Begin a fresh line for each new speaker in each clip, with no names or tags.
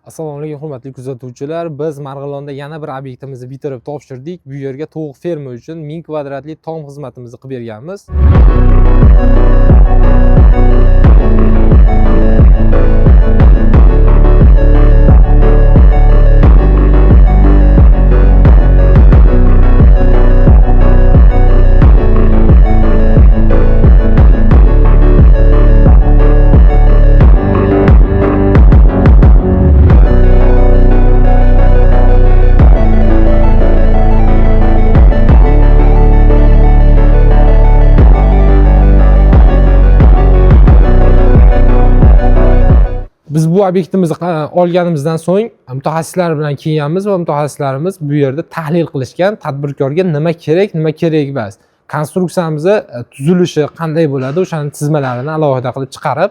Assalomu alaykum, hurmatli kuzatuvchilar. Biz Marg'ilonda yana bir obyektimizni bitirib topshirdik. Bu yerga tovuq ferma uchun 1000 kvadratli tom xizmatimizni qilib berganmiz. Biz bu obyektimizni olganimizdan so'ng mutaxassislar bilan kelganmiz va mutaxassislarimiz bu yerda tahlil qilishgan, tadbirkorga nima kerak, nima kerak emas. Konstruksiyamizni tuzilishi qanday bo'ladi, o'shani chizmalarini alohida qilib chiqarib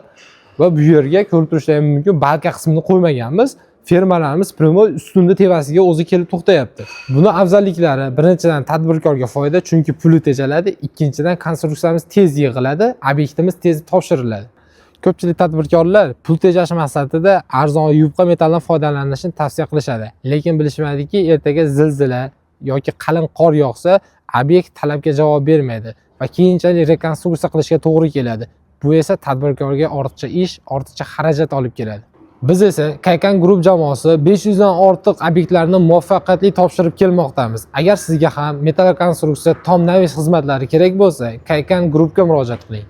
va bu yerga ko'rib turishlari mumkin, balka qismini qo'ymaganmiz. Fermalarimiz прямо ustunda tevasiga o'zi kelib to'xtayapti. Buni afzalliklari: birinchidan, tadbirkorga foyda, chunki puli tejaladi, ikkinchidan, konstruksiyamiz tez yig'iladi, obyektimiz tez topshiriladi. Ko'pchilik tadbirkorlar pul tejash maqsadida arzon, yupqa metalldan foydalanishni tavsiya qilishadi. Lekin bilishmadiki, ertaga zilzila yoki qalin qor yog'sa, obyekt talabga javob bermaydi va keyinchalik rekonstruksiya qilishga to'g'ri keladi. Bu esa tadbirkorga ortiqcha ish, ortiqcha xarajat olib keladi. Biz esa Kaykan Group jamoasi 500 dan ortiq obyektlarni muvaffaqiyatli topshirib kelmoqdamiz. Agar sizga ham metall konstruksiya, tom navis xizmatlari kerak bo'lsa, Kaykan Groupga murojaat qiling.